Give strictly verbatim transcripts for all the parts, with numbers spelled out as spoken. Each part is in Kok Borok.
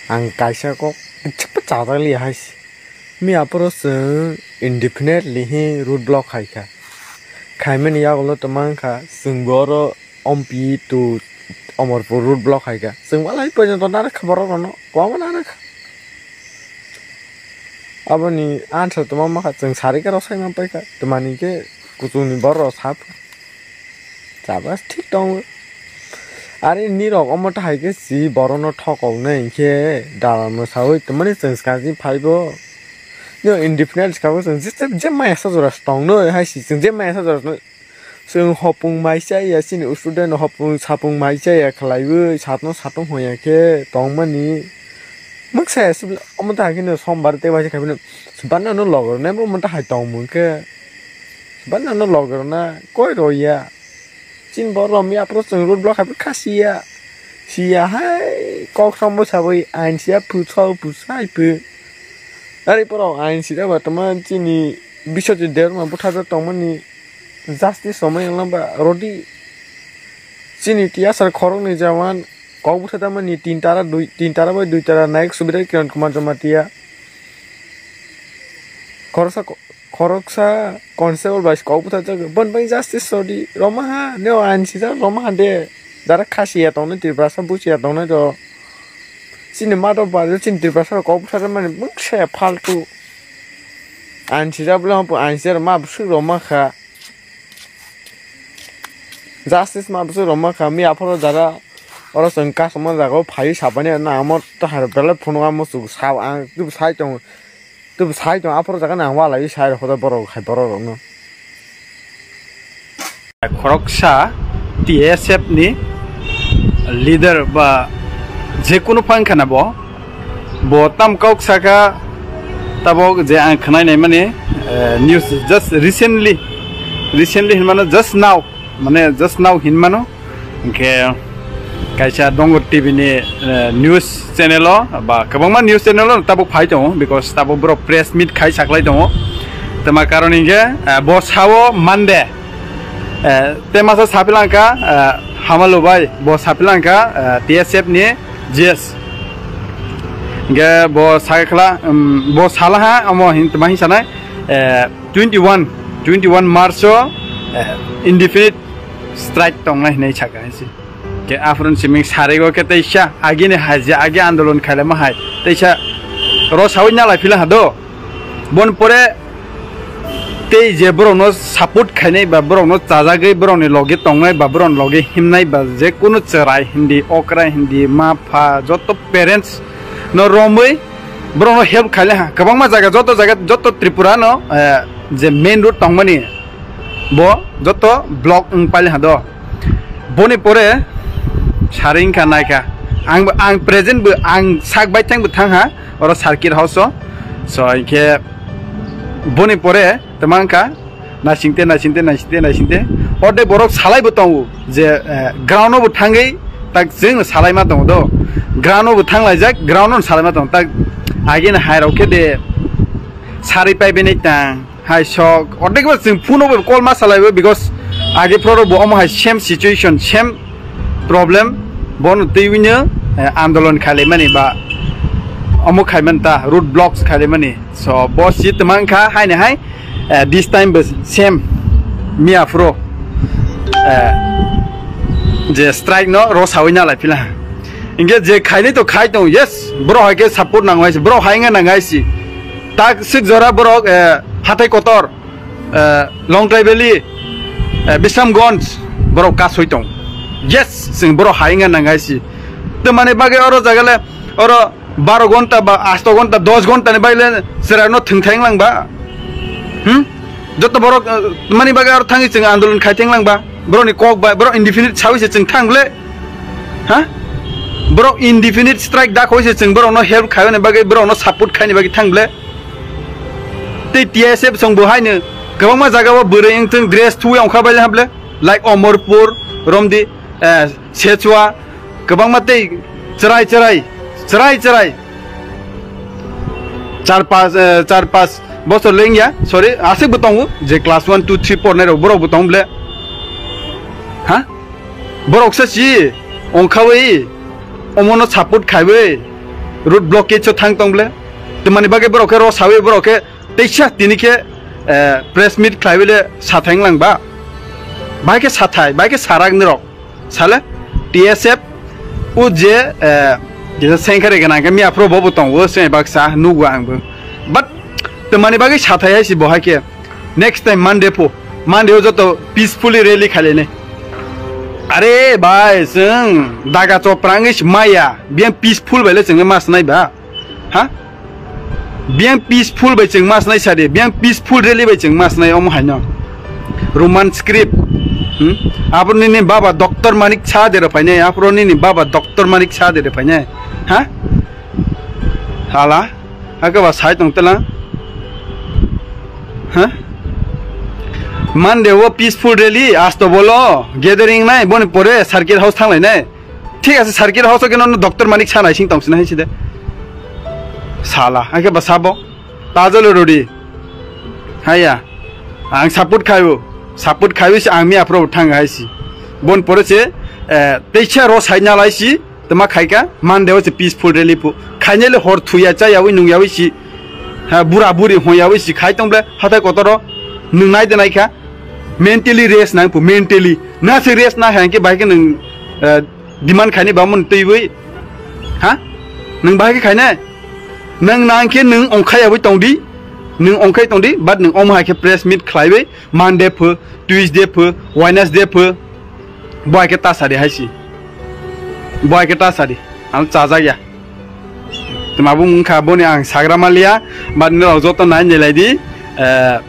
Ang kaisa kok kichikpa chajak liya hai se. Miya phoro chwng indefinitely hi road block hai kha. Khaimani yagulo tongma wngkha, chwng bo oro Ompi to Omorpur road block hai kha. Chwng walai porjonto narwk kha borok rokno, kwbangma narwk kha. Aboni answer tongma mankha, chwng sari khe rw sai man paikha. Twmani khe kuchukni borok rok sa phu. Chaba thik tongo. Are nirok omo tahai khe si borokno thokoknai hinkhe dalal mwsawi twmani chwng swkang chini phaibo. Nirok indefinite swkang chwng je, je, je maya sa jora se tongnai hai si chwng je maya sa jora se tongnai. Chwng hopung mai chaya chini student hopung sapung mai chaya khlaiwi satno satung hoya khe tongmani. Mwksa ya sibla omo tahai khe no sombar tei waisa khaibino. Bana no logor ne omo tahai tongmung khe. Bana no logor na koi roya. Chini borok romwi aphuru chwng road block hai kha siya. Siya hai kok sambo sawi ain siya phu chau phu sai phu. Ari borok ain sida ba tama chini Biswajit Debbarma bwtharjak tongmani justice romwi wnglang ba rodi. Chini tiyasar khoroknwi jawan kok bwtharjakmani tin tara dui, tin tara bai dui tara Nayok Subedar Kiran Kumar Jamatia. Khoroksa ko-, khoroksa constable bai kok bwtharjak, boni bagwi justice rodi, rwma ha, neo ain sijak rwma ha de. Dara khasiya tongnai, Tiprasa buchiya tongnai do. Chini madok bai chini Tiprasa rok kok bwtharjakmani bwkhe faltu. Ain sijak bwlai ain sijak ma bwswk rwma kha. Justice ma bwswk rwma kha, mi aphuru jara oro chwng kasuma jaga o phaiwi sabani na amo to hai belai phunuk amo chwng sa ang tubu sai tongo, tubu sai tongo aphuru jaga nang walaiwi sai rokho borok hai borok rokno. Khoroksa T S F ni leader ba jekunu phan khana bo, bo tam kok saka tabok je ang khwnai nai mani, eh, news just recently, recently hinmano just now, mane just now hinmano, hinkhe kaisa Dongor T V ni, eh, news channel o ba kwbangma news channel o tabuk phai tongo, because tabuk borok press meet khai saklai tongo. Tama karon hinkhe, eh, bo sao Monday, eh, te masa sapilangka, eh, Hamalu bai bo sapilangka, eh, T S F ni G S. Hinkhe bo sakla, um, bo salaha omo hin tama hin sanai, eh, twenty one, twenty one March o, eh, indefinite strike tongnai hinwi saka hai se. Ke aphuru siming sarigo ke teisa agini hai je agi andolon khailama hai teisa ro sawi nalai phila ha do. Bon pore tei je borokno support khainai ba borokno chajagwi borokni loge tongnai ba borokni loge himnai ba je kunu chwrai hindi okra hindi ma pha joto parents no romwi borokno help khaile ha kwbangma jaga joto jaga joto Tripura no, eh, je main road tongmani bo joto block wng paile ha do. Boni pore sari wngkha naikha ang, ang present bo ang sak bai thang bo thang ha oro circuit house o. So hinkhe boni pore tama wngkha naisingte naisingte naisingte naisingte orde borok salai bo tongo je, eh, ground o bo thangwi tak chwng salai ma tongo do ground o bo thang laijak ground o salai ma tongo tak agini hai rok khe de sari pai bini tang. Hai sok, ordek ba chwng phone bo call ma salai bo, because age phoro bo omo hai same situation, same problem, bono twiwino, eh, andolon khalimani ba omo khaiman ta, road blocks khalimani. So, bo si twmang kha, haini hai, eh, this time bo same, miya phoro, eh, je strike no ro sawi na lai phila. Inge je khaini to khai tong, yes, bro hai ke support nang hai si, bro hai nga nang hai si. Tak sik jora borok, eh, Hatai Kotor, eh, Longtrai Valley, eh, Bisramganj borok kasoi tong. Yes, sing borok hai nga nang hai si. Te mane bagwi oro jaga le, oro baro gonta ba asto gonta, dos gonta ni bai le chwrai no thwng thang lang ba. Hmm? Joto borok, eh, mani bagwi aro thangwi chwng andolon khai thang lang ba. Borok ni kok bai, borok indefinite sawi se chwng thang le. Ha? Borok indefinite strike da khoi se chwng borok no help khai ni bagwi, borok no support khai ni bagwi thang le. Tei T S F song bo haino kwbangma jaga o bwrwi wngthwng dress thuwi ongkha bai le hable, like Omorpur, Romdi, eh, Sechua, kwbangma tei chwrai chwrai, chwrai chwrai. Char pas, eh, char pas bosor le wngya, sorry, aswk bo tongo, je class one, two, three pornai rok, borok bo tong ble. Ha? Borok se si, ongkhawi, omono support khaiwi. road blockage o thang tong ble. Twmani bagwi borok khe ro sawi borok khe teisa tini khe, eh, press meet khlaiwi le sathai wnglang ba. Bai khe sathai, bai khe sarak nirok. Sale, T S F, o je, eh, kisa sengkhe rega nang khe miya phuru bo bo tongo, se baksa nugo ang bo. But, twmani bagwi sathai hai si bo hai khe. Next time Monday pho, Monday o joto peacefully rally khailene. Are bhai, chwng daga choprangwi si maya, biyang peaceful bai le chwngno mas nai ba. Ha? Biyang peaceful bai chwng mas nai sadi, biyang peaceful rally bai chwng mas nai omo haino. Roman script. Hmm? Abo nini baba Doctor Manik Saha de rw phainai, abo nini baba Doctor Manik Saha de rw phainai. Ha? Hala. Hakhe ba sai tong tela. Ha? Monday o peaceful rally, asto bolo, gathering nai, boni pore circuit house thang lai nai. Thik ase, circuit house o khe nono Doctor Manik Saha naising tong sina hai si de. Sala, hakhe ba sabo. Tajole rodi. Haya. Ang support khaio. Support khaio si ang miya phuru thang hai si. Bon pore se, eh, teisa ro sai na lai si. Tama khai ka, Monday o se peaceful rally phu. Khainai le hor thuya cha yawi nung yawi si. Ha, bura buri hon yawi si. Khai tong ble hatai kotoro. Nung nai de nai kha. Mentally rest nang phu, mentally. Na se rest na hai ke bai ke nung, eh, demand khaini ba mun twiwi. Ha? Nwng bahai khe khainai? Nwng nang khe nwng ongkhai abwi tongdi. Nwng ongkhai tongdi, but nwng omo hai khe press meet khlaiwi Monday pho, Tuesday pho, Wednesday pho. Bo hai khe ta sadi hai si. Bo hai khe ta sadi. Ang chajak ya. Tma bung wngkha boni ang sagra maliya, but nirok joto nai nilai di. Eh,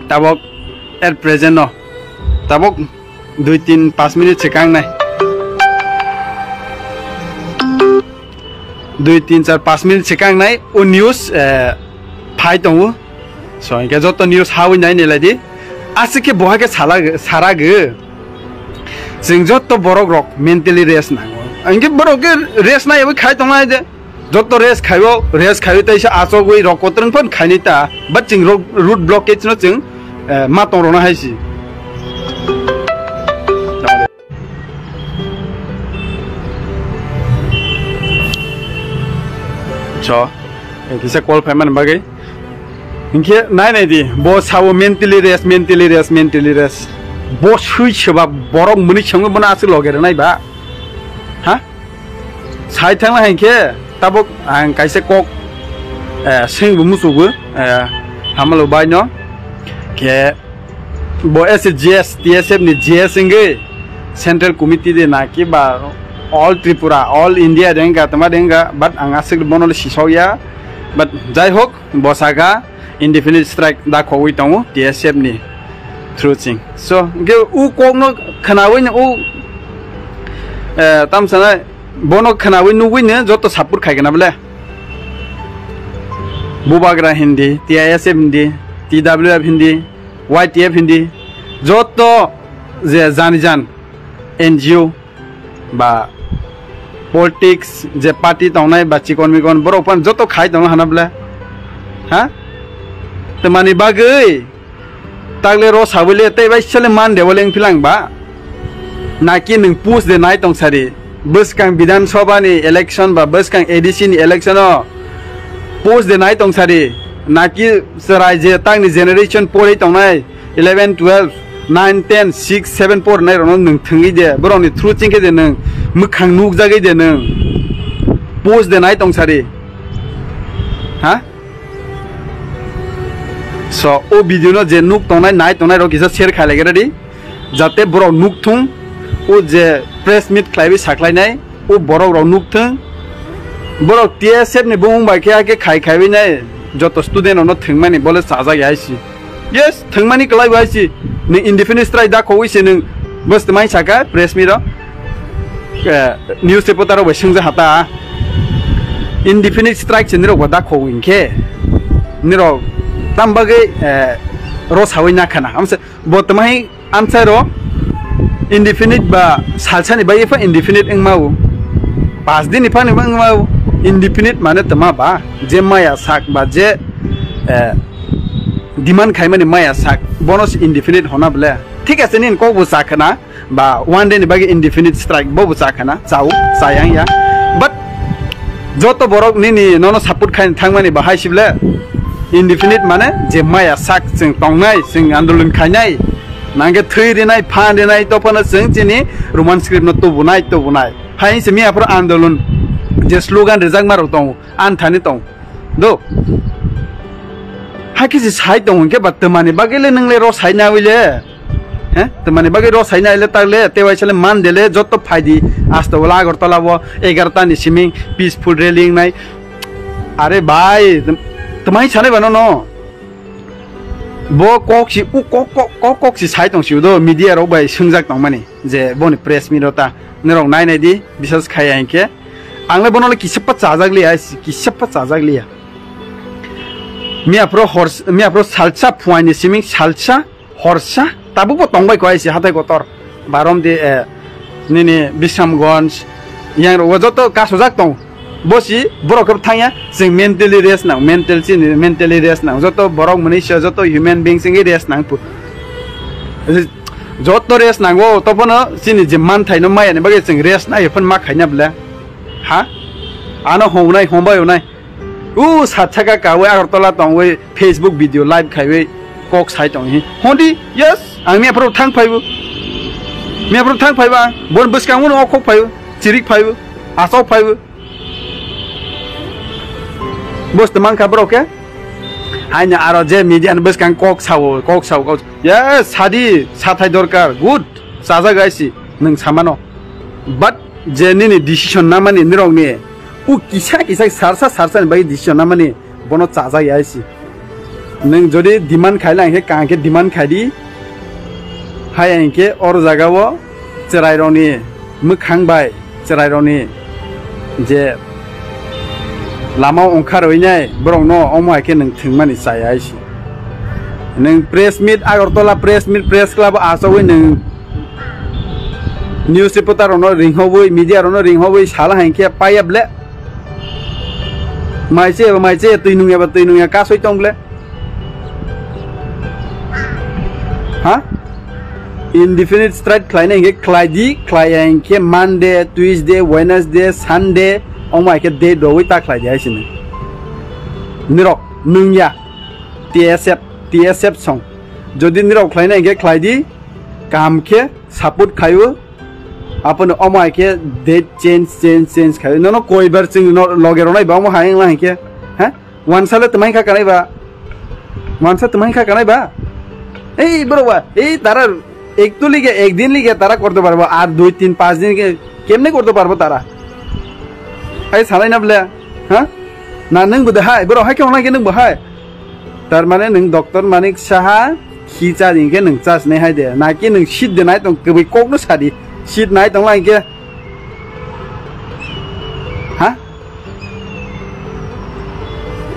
tabok at present no. Tabok dui tin pas minute swkang nai. Dui tin char pas minute swkang nai o news, eh, phai tongo. So, hinkhe joto news hawi nai nilai di. Aswk khe bo hai khe sala, sara gw. Chwng joto borok rok mentally rest nango. Hinkhe borok khe rest nai abo khai tongnai de. Joto rest khaio, rest khaio teisa achogwi rok kotrwng phano khaini ta, but chwng rok road blockage no chwng, eh, ma tong rwna hai si. So, eh, kisa call phaimani bagwi. Hinkhe nai nai di, bo sao mentally rest, mentally rest, mentally rest. Bo sui seba borok muni sengwi bono aswk loge rwnai ba? Ha? Sai thangna hai khe tabuk ang kaisa kok, eh, swngbo muchukgo, eh, Hamalo bai no. Khe bo as a G S, T S F ni G S wngwi Central Committee de na ki ba All Tripura, All India de wngkha, tama de wngkha, but ang aswk bono le sisok ya. But jai hok, bo saka, indefinite strike dakhogwi tongo T S F ni through ching. So, hwnkhe u kokno khnawi no u, eh, tamsana bono khnawi nugwi no joto support khai kana bole. Bubagra hindi, T I S F hindi, T W F hindi, Y T F hindi, joto je jani jan N G O, ba politics je party tongnai ba chikon mikon borok phan joto khai tongna hana bole. Ha? Twmani bagwi tagle ro sabole tei bai sele man de boleng philang ba. Naki nwng post de nai tong sari. Bwskang Bidhan Sabha ni election ba bwskang A D C ni election o post de nai tong sari. Naki chwrai je tangni generation porwi tongnai eleven, twelve, nine, ten, six, seven, four nai rokno nwng thwngwi de, borokni through chingkhe de nwng mwkhang nukjagwi de nwng post de nai tong sari. Ha? So, o video no je nuk tongnai, nai tongnai rok kisa share khai lai di, jate borok nuk thung, o je press meet khlaiwi saklainai, o borok rok nuk thung. Borok T S F ni bumung bai khe hakhe khai khaiwi nai, joto student rokno thwngmani bole chajak ya hai si. Yes, thwngmani kwlai bo hai si. Nwng indefinite strike da khogwi se nwng bwswtwmani saka press meet o. Eh, news reporter rok bai swngjak hata. Indefinite strike se nirok bo da khogwi hinkhe. Nirok tam bagwi, eh, ro sawi na khana. Amse bo twmai answer o indefinite ba salsani bagwi pha indefinite wngmao. Pas din ni phani wngmao. Indefinite mane twma ba je maya sak ba je, eh, demand khaimani maya sak bono se indefinite hona bole. Thik ase nini kok bo cha khana ba one day ni bagwi indefinite strike bo bo cha khana chao chayang ya. But Joto borok nini nono support khaini thangmani bahai sible indefinite mane je maya sak chwng tongnai, chwng andolon khainai, nangkhe thwi rinai, phan rinai, tophano chwng chini Roman script no tubunai, tubunai. Hai se miya phoro andolon je slogan rijak ma rok tongo, an thani tong. Do. Hakhe se sai tong hwnkhe ba twmani bagwi le nwng le ro sai na wi le. He? Twmani bagwi ro sai na le tak le, te waisa le man de le, joto phai di. Asto wala Agartala bo egarota ni siming peaceful rally wngnai. Are bhai, twm-, twmai sanai ba nono? Bo kok si, u kok, kok, kok, kok si sai tong si do, media rok bai swngjak tong mani. Je boni press meet rota, norok nai nai di, bisas khai ya hinkhe. Ang le bono le kisappa chajak liya, kisappa chajak liya. Miya phoro hors-, miya phoro salsa phuaini siming salsa horsa tabukbo tongbai kho aisi hathai kotor. Barom di, eh, nini Bisramganj, yang rok joto kasojak tong. Bosi borok khe thangya, chwng mentally rest nang, mental chini mentally rest nang. Joto borok mwnwi se, joto human being chwngwi rest nang pu. Joto rest nango, tophano chini je manthaino mayani bagwi chwng rest nai phano ma khaina bwle. Ha? Ano hongnai, honbai onai. U satsaka kawi Agartala tongwi Facebook video live khaiwi kok sai tong hi. Hondi, yes, ang miya phoro thang phaibo. Miya phoro thang phaibo ang. Bon bwskango no khok phaibo, chirik phaibo, asok phaibo. Bos to mankha bro ke? Haina aro je media ni bwskang kok sawo, kok sawo, kok. Yes, sadi, sathai dorkar. Good. Chajak aisi, nwng samano. But je nini decision namani nirokni u kisa kisa sarsa sarsa ni bagwi decision namani bono chajak ya aisi. Nwng jodi demand khaila hinkhe kaham khe demand khai di. Haya hinkhe oro jagao chwrairokni mwkhang bai chwrairokni je lama ongkha rwinai borokno omo hai khe nwng thwngmani chaya aisi. Nwng press meet Agartala press meet press club o achogwi nwng news reporter rokno ringhogwi, media rokno ringhogwi sala hai khe paiya ble. Maiche eba maiche, twi nungya ba twi nungya, kasoi tong ble. Ha? Indefinite strike khlaina hinkhe khlai di, khlaiya hinkhe Monday, Tuesday, Wednesday, Sunday, omo hai khe date rogwi ta khlai di hai sini. Nirok nungya, T S F, T S F song. Jodi nirok khlaina hinkhe khlai di, kaham khe support khaio. Apono omo hai khe date change, change, change khaio. Nono koibar chwng no loge ronai ba omo hai wngla hinkhe, ha? Wansa le twmai kha kanai ba? Wansa twmai kha kanai ba? Ei bro ba, ei tara ek to liga, ek din liga tara korte parbo, ar dui tin panch din ke kemne korte parbo tara? Hai sanai na ble, ha? Na nwng bo de hai, bro hai ke onai ke nwng bo hai. Tar mane nwng Doctor Manik Saha khi cha din ke nwng chas ne hai de, na ki nwng sit de nai tong kwbwi kok no sadi, sit nai tong lai ke. Ha?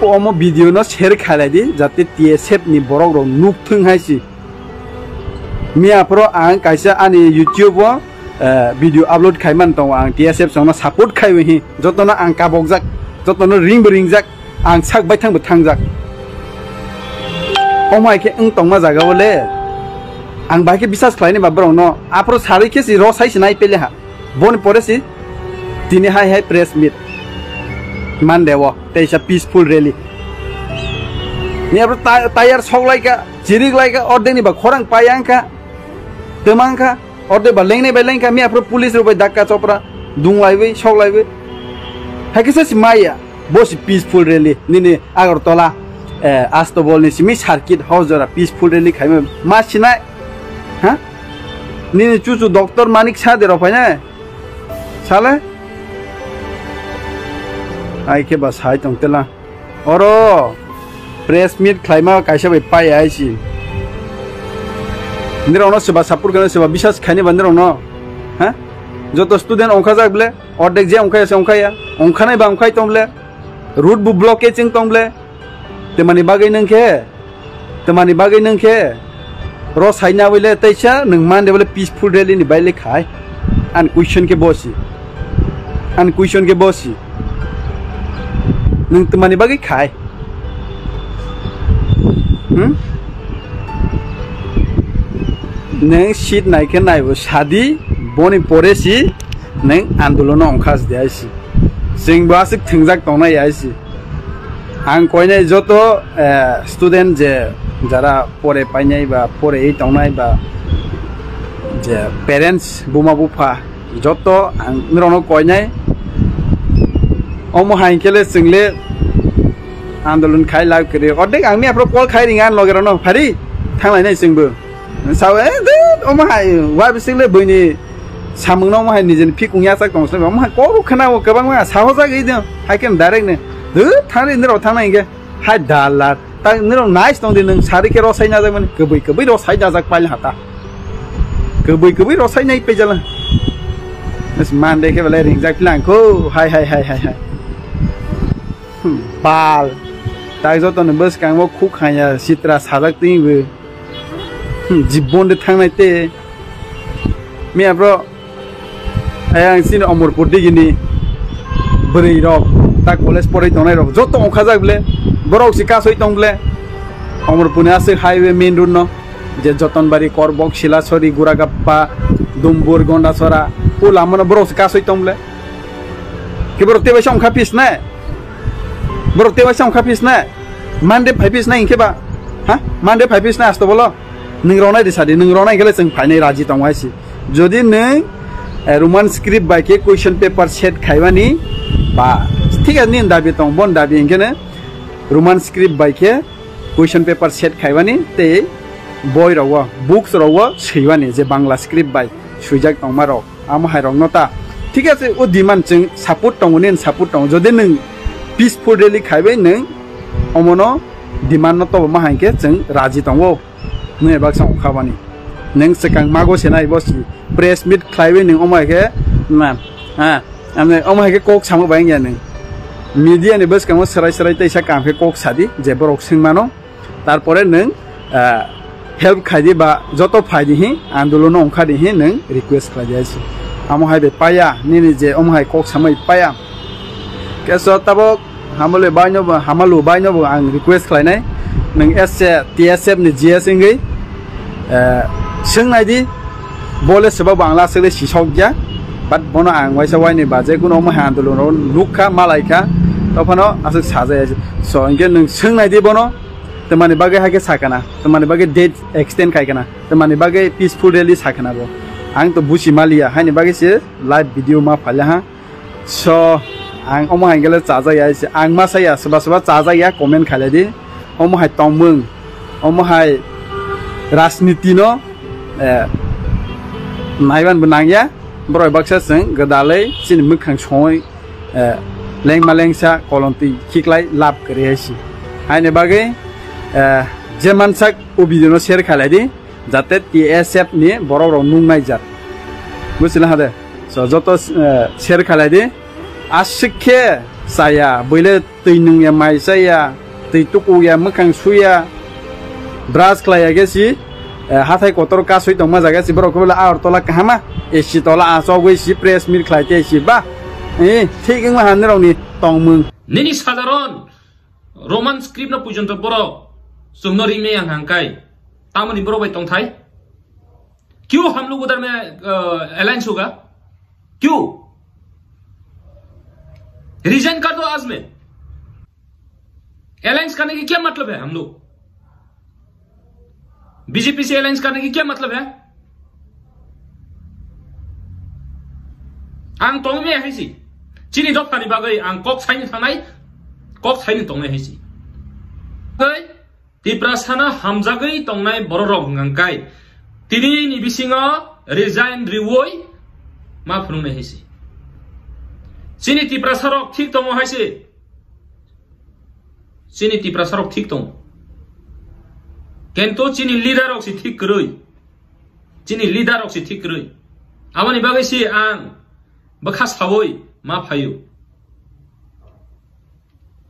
Omo video no share khalai di, jate T S F ni borok rok nuk thung hai si. Miya phoro ang kaisa ani YouTube o, eh, video upload khai man tongo, ang T S F song no support khai wi hi. Joto no ang kabokjak, joto no ring bo ringjak, ang sak baithang bo thangjak. Omo hai khe wng tongma jaga o le. Ang bai khe bisas khlai ni ba borok no. Aphro sarwi khe si ro sai si nai pele ha. Boni pore si tini hai hai press meet Monday o teisa peaceful rally. Ni abo ta-, tayar sok lai ka, chirik lai ka, ordek ni ba khorang pai ang ka, twmang ka, ordek ba lengnai bai leng ka, mi aphro police rok bai dakka chopra, dung laiwi, sok laiwi. Hai kisa si maya, bo si peaceful rally, nini Agartala, eh, Astobol ni simi circuit house jora peaceful rally khaima ma sinai, ha? Nini chuchu Doctor Manik Saha de rok phainai? Sale? Ai khe ba sai tong tela. Oro press meet khlaima kaisa bai pai ai si. Nirokno seba support kano seba bisas khaini ba nirokno. Ha? Joto student ongkha jak ble, ordek je ongkha ya se ongkha ya. Ongkha nai ba ongkhai tong ble. Road bo blockade chwng tong ble. Twmani bagwi nwng khe, twmani bagwi nwng khe, ro saina bai le teisa nwng man de bole peaceful rally ni bai le khai. An question khe bosi. An question khe bosi. Nwng twmani bagwi khai. Hmm? Nwng seat nai khe nai bo sadi, boni pore si nwng andolono ongkha si de hai si. Chwng bo aswk thwngjak tongnai ya si. Ang koinai joto, eh, student je jara pore painai ba pore ei tongnai ba je parents buma bupha joto ang norokno koinai. Omo hai khe le chwng le andolon khai lab kwrwi. Ordek ang mi aphro call khai ringa loge rono phari thanglainai chwngbo. Sao, eh, de, omo hai, wa bising le buini samung no omo hai nijeni phikung yachak tong sle, omo hai koru khana o kwbang ma saho jak i de, hai ken direct ne, de, thang ri niro thang nai ge, hai dalar, ta niro nice tong di nung sari ke rosai na jak mani, kwbwi kwbwi rosai na jak pail hata. Kwbwi kwbwi rosai nai pejala. Bas man de ke bale ring jak lang ko, hai, hai, hai, hai, hai. Hmm, bal. Ta joto ni bwskang o khuk hanya sitra sajak twi bo. Hmm, jibon de thangnai te. Miya bro. Ayang sini Omorpur digini. Bwrwi rok. Ta college porai tongnai rok. Joto ongkha jak ble. Borok si kasoi tong ble. Omorpur ni aswk highway main road no. Je Jotonbari, Korbok, Silasori, Guragappa, Dumbur, Gondasora. O lama no borok si kasoi tong ble. Ke borok te bai sa ongkha pis na. Borok te bai sa ongkha pis na. Monday phai pis na hinkhe ba. Ha? Monday phai pis na asto bolo. Nwng rok nai di sadi, nwng rok nai khe le chwng phainai raji tongo hai si. Jodi nwng, eh, Roman script bai khe question paper set khaimani ba, thik ase nini dabi tong, bon dabi hinkhe ne Roman script bai khe question paper set khaimani tei boi rogo, books rogo swimani je Bangla script bai swijak tongma rok. Amo hai rok no ta. Thik ase, o demand chwng support tongo, nini support tongo. Jodi nwng peaceful rally khaibai nwng omono demand no tobo ma hai khe chwng raji tongo. Nwng baksa ongkha bani. Nwng swkang mago se nai bo si press meet khlaiwi nwng omo hai khe na, ha, amne omo hai khe kok samo bai wngya nwng. Media ni bwskango swrai swrai teisa kam khe kok sadi je borok swngmano. Tarpore nwng, ah, help khai di ba joto phai di hi, andolon ongkha di hi nwng request khlai di hai se. Amo hai bai paya, nini je omo hai kok samai paya. Keso tabok hamale bai no bo, hamalu bai no bo ang request khlai nai. Nwng S C, T S F ni G S wngwi, eh, swng nai di. Bole swbak bo ang last le sisok ya. But bono ang waisa waini ba je kuno omo hai andolon ro nukha, malaikha. Tophano aswk sajai. So, hinkhe nwng swng nai di bono. Tamani bagwi hai khe sakana, tamani bagwi date extend khai kana, tamani bagwi peaceful rally sakana bo. Ang to busi maliya, haini bagwi se live video ma phalya ha. So, ang omo hai gele chajak ya, ang ma saya, soba soba chajak ya, comment khailai di. Omo hai tongmung, omo hai rajniti no, eh, naiban bo nangya. Borok baksa chwng gwdalwi chini mwkhang songwi, eh, lengma lengsa kolomtwi khiklai lab kwrwi hai si. Haini bagwi, eh, je mansak o video no share khailai di, jate T S F ni borok rok nung nai jak. Buchila hade. So, joto, eh, share khailai di. Aswk khe chaya, buile twi nungya, mai chaya, twi tukuya, mwkhang suya, brush khlaiya khe si, eh, hathai kotor kasui tongma jaga si borok khe bole Agartala kahama, A C tola achogwi si press meet khlai te si ba. Eh, thik wngma han nirok ni tongmung. Nini sadharon Roman script no pujonto borok chwngno rimya yang hangkai. Tamoni borok bai tongthai? क्यों हम लोग उधर में, अ, अलायंस होगा? क्यों? रिजाइन कर दो आज में। अलायंस करने की क्या मतलब है हम लोग? बीजेपी से अलायंस करने की क्या मतलब है? Ang tongmaya hai si. Chini dophani bagwi ang kok saini thangnai, kok saini tongnai hai si. Tei Tiprasano hamjagwi tongnai bororok hwnkha khe tini ni bisingo resign riui ma phunuknai hai se. Chini Tiprasarok thik tongo hai se. Chini Tiprasarok thik tongo. Kento chini leader rok se thik kwrwi. Chini leader rok se thik kwrwi. Aboni bagwi se ang bwkha saui ma phaio.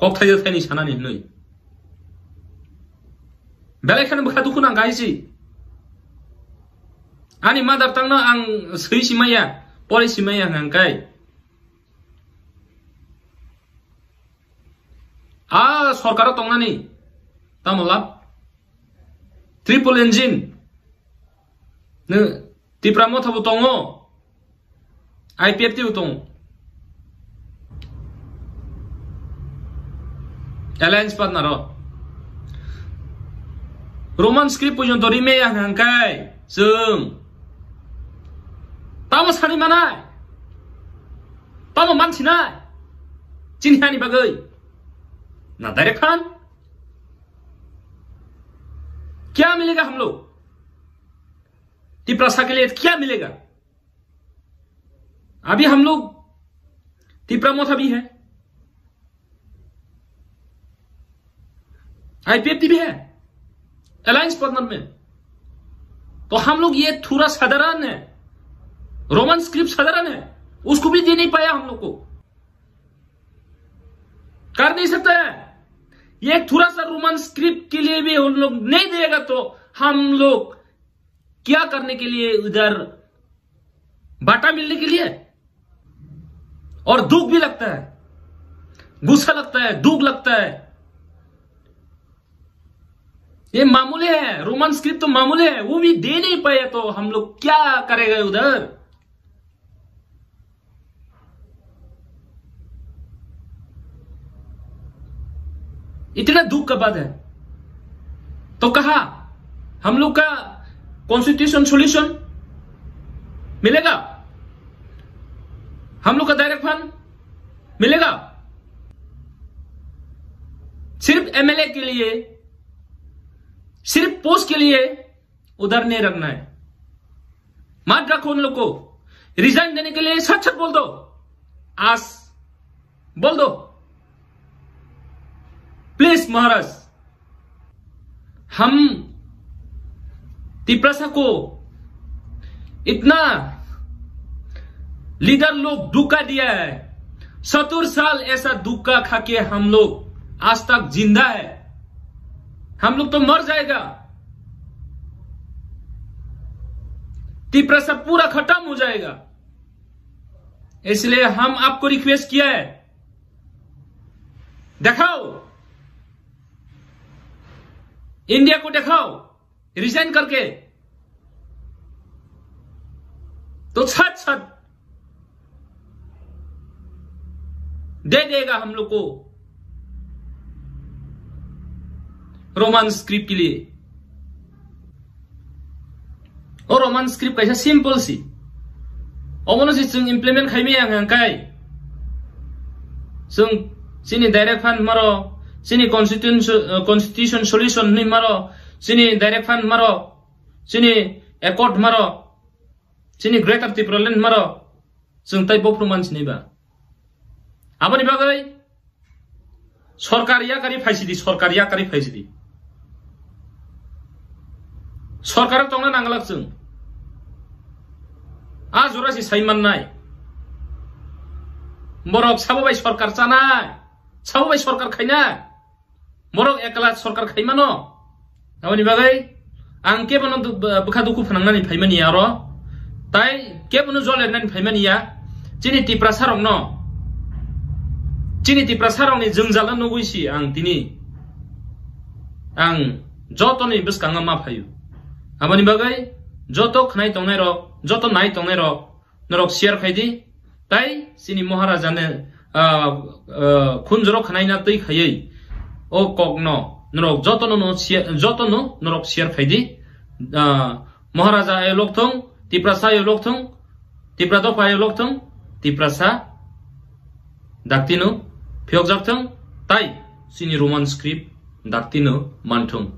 Kok thaio thaini sanani hinwi. Belai kheno bwkha dukhu nang gai si. Ani mother tongue no ang swi simaya, pori simaya hwnkha khe. A sorkaro tongnani tamo lab? Triple engine. Nw Tipra Motha bo tongo. I P F T bo tongo. Alliance partner o Roman script porjonto rimaya hwnka hwnkhe chwng tamo sani manai? Tamo mansinai? Chini hani bagwi? Na direct phan? क्या मिलेगा हम लोग? तिपरासा के लिए क्या मिलेगा? अभी हम लोग तिपरा मोथा भी है, आईपीएफटी भी है, अलायंस पार्टनर में। तो हम लोग ये थोड़ा साधारण है, रोमन स्क्रिप्ट साधारण है, उसको भी दे नहीं पाया हम लोग को। कर नहीं सकता है। ये थोड़ा सा रोमन स्क्रिप्ट के लिए भी उन लोग नहीं देगा तो हम लोग क्या करने के लिए उधर बांटा मिलने के लिए? और दुख भी लगता है, गुस्सा लगता है, दुख लगता है। ये मामूली है, रोमन स्क्रिप्ट तो मामूली है, वो भी दे नहीं पाए तो हम लोग क्या करेगा उधर? इतना दुख का बात है, तो कहा हम लोग का कॉन्स्टिट्यूशन सॉल्यूशन मिलेगा? हम लोग का डायरेक्ट फंड मिलेगा? सिर्फ एमएलए के लिए, सिर्फ पोस्ट के लिए उधर नहीं रखना है। मत रखो उन लोग को। रिजाइन देने के लिए सच सच बोल दो, आज बोल दो प्लीज महाराज। हम तिपरासा को इतना लीडर लोग धोखा दिया है, सत्तर साल ऐसा धोखा खा के हम लोग आज तक जिंदा है। हम लोग तो मर जाएगा, तिपरासा पूरा खत्म हो जाएगा। इसलिए हम आपको रिक्वेस्ट किया है, दिखाओ, इंडिया को दिखाओ, रिजाइन करके तो छत छत दे देगा हम लोग को रोमन स्क्रिप्ट के लिए। O Roman script kaisa simple si. Obono si chwng implement khaimaya hwnka hwnkhe chwng chini direct fund maro, chini constitution, constitution solution hinwi maro, chini direct fund maro, chini accord maro, chini Greater Tipraland maro, chwng tai bophru mansinai ba. Aboni bagwi sorkar yakari phaisidi, sorkar yakari phaisidi. Sorkar tongna nanglak chwng. A jora si sai mannai. Borok sabo bai sorkar chanai, sabo bai sorkar khainai. Borok ekla sorkar khaimano. Aboni bagwi ang kebono du-, bwkha dukhu phnangnani phaimani ya oro. Tai kebono jolernani phaimani ya. Chini Tiprasa rokno, chini Tiprasa rokni jwngjal no nugwi si ang tini. Ang jotoni bwskango ma phaio. Aboni bagwi joto khnai tongnai rok, joto nai tongnai rok, norok share khai di. Tai chini Maharaja ne, ah, ah, khunjoro khnaina twi khaiwi o kokno norok jotono no share, jotono norok share khai di. Ah, Maharaja ayo lokthung, Tiprasa ayo lokthung, Tipra dopha ayo lokthung, Tiprasa daktino phiyokjak thung, tai chini Roman script daktino manthung.